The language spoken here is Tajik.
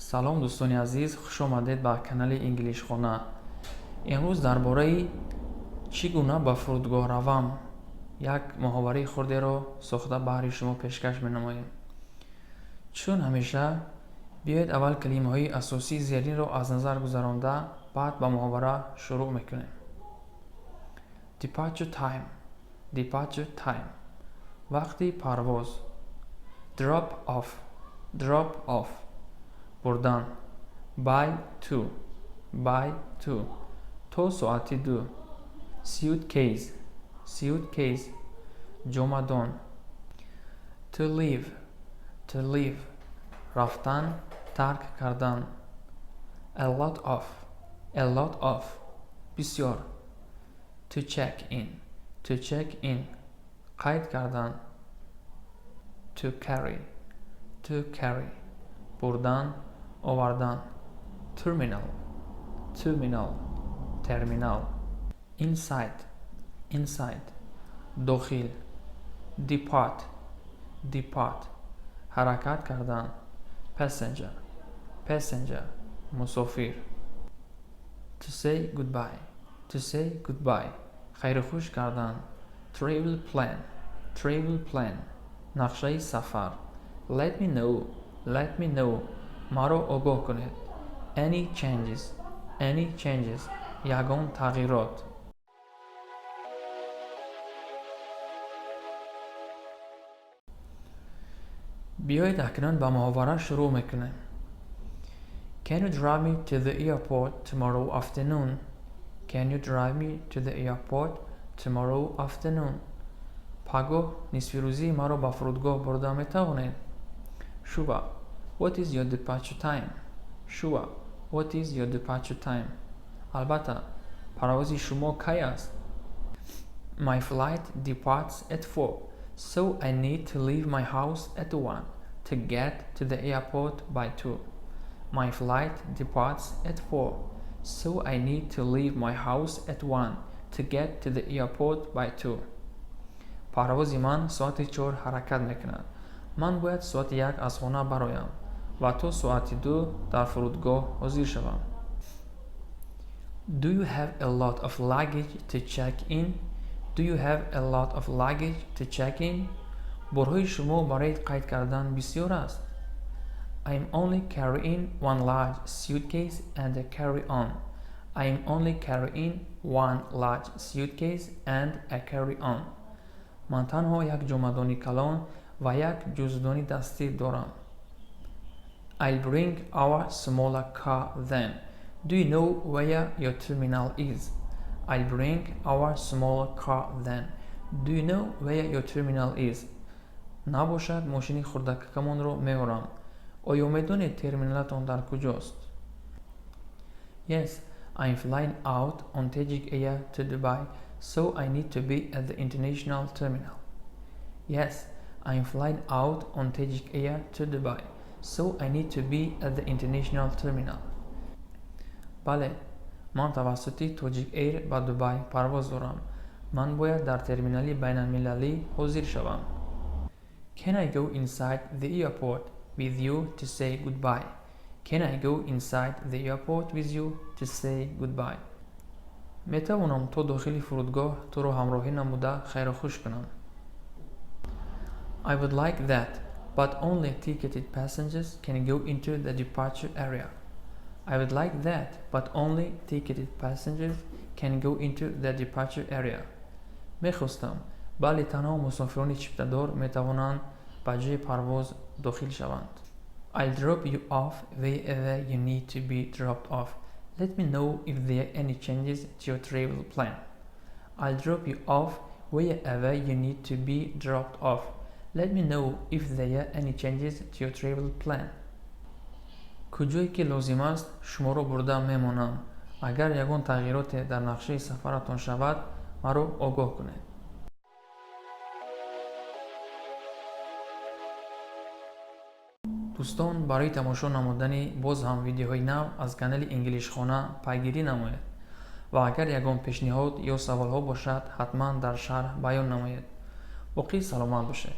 Салом, дӯстони азиз, хуш омадед ба канали Инглишхона. Имрӯз дар бораи чӣ гуна ба фурудгоҳ равам як муҳовараи хурдеро сохта баҳри шумо пешкаш менамоем. Чун ҳамеша, биёед, аввал калимаҳои асосии зеринро аз назар гузаронда, баъд ба муҳовара шурӯъ мекунем. Departure time, departure time — вақти парвоз. Drop off, drop off — бурдан. By 2, by 2 — то соати 2. Suitcase, suitcase — ҷомадон. To leave, to leave — рафтан, тарк кардан. A lot of, a lot of — бисёр. To check in, to check in — қайд кардан. To carry, to carry — бурдан, овардан. Terminal, terminal — терминал. Inside, inside — дохил. Depart, depart — ҳаракат кардан. Passenger, passenger — мусофир. To say goodbye, to say goodbye — хайрухуш кардан. Travel plan, travel plan — нақшаи сафар. Let me know, let me know — маро огоҳ кунед. Any changes, any changes — ягон тағйирот. Биёед, акнун ба муҳовара шурӯъ мекунем. Can you drive me to the airport tomorrow afternoon? Can you drive me to the airport tomorrow afternoon? Пагоҳ нисфирӯзӣ маро ба фурудгоҳ бурда метавонед? Sure. What is your departure time? Sure. What is your departure time? Албатта, парвози шумо кай аст? My flight departs at 4, so I need to leave my house at 1 to get to the airport by 2. My flight departs at 4, so I need to leave my house at 1 to get to the airport by 2. Парвози ман соати 4 ҳаракат мекунад. Ман бояд соати 1 аз хона бароям ва то соати 2 дар фурудгоҳ ҳозир шавам. Do you have a lot of luggage to check in? Do you have a lot of luggage to check in? Борҳои шумо барои қайд кардан бисёр аст? I'm only carrying one large suitcase and a carry-on. I'm only carrying one large suitcase and a carry-on. Ман танҳо як ҷомадони калон ва як ҷуздони дастӣ дорам. I'll bring our smaller car then. Do you know where your terminal is? I'll bring our smaller car then. Do you know where your terminal is? Набошад, мошини хурдакакамонро меорам. Оё медонед, терминалатон дар куҷост? Yes, I'm flying out on Tajik Air to Dubai, so I need to be at the international terminal. Yes, I'm flying out on Tajik Air to Dubai, so I need to be at the international terminal. Бале, ман тавассути Тоҷик Эйр ба Дубай парвоз дорам. Ман бояд дар терминали байналмилалӣ ҳозир шавам. Can I go inside the airport with you to say goodbye? Can I go inside the airport with you to say goodbye? Метавонам то дохили фурудгоҳ туро ҳамроҳӣ намуда хайрухуш кунам? I would like that, but only ticketed passengers can go into the departure area. I would like that, but only ticketed passengers can go into the departure area. Мехостам, вале танҳо мусофирони чиптадор метавонанд ба ҷои парвоз дохил шаванд. I'll drop you off wherever you need to be dropped off. Let me know if there are any changes to your travel plan. I'll drop you off wherever you need to be dropped off. Let me know if there are any changes to your travel plan. Куҷое ки лозим аст, шуморо бурда мемонам. Агар ягон тағйироте дар нақшаи сафаратон шавад, маро огоҳ кунед. Дӯстон, барои тамошо намудани боз ҳам видеоҳои нав аз канали Инглишхона пайгирӣ намоед ва агар ягон пешниҳод ё саволҳо бошад, ҳатман дар шарҳ баён намоед. Боқӣ саломат бошед.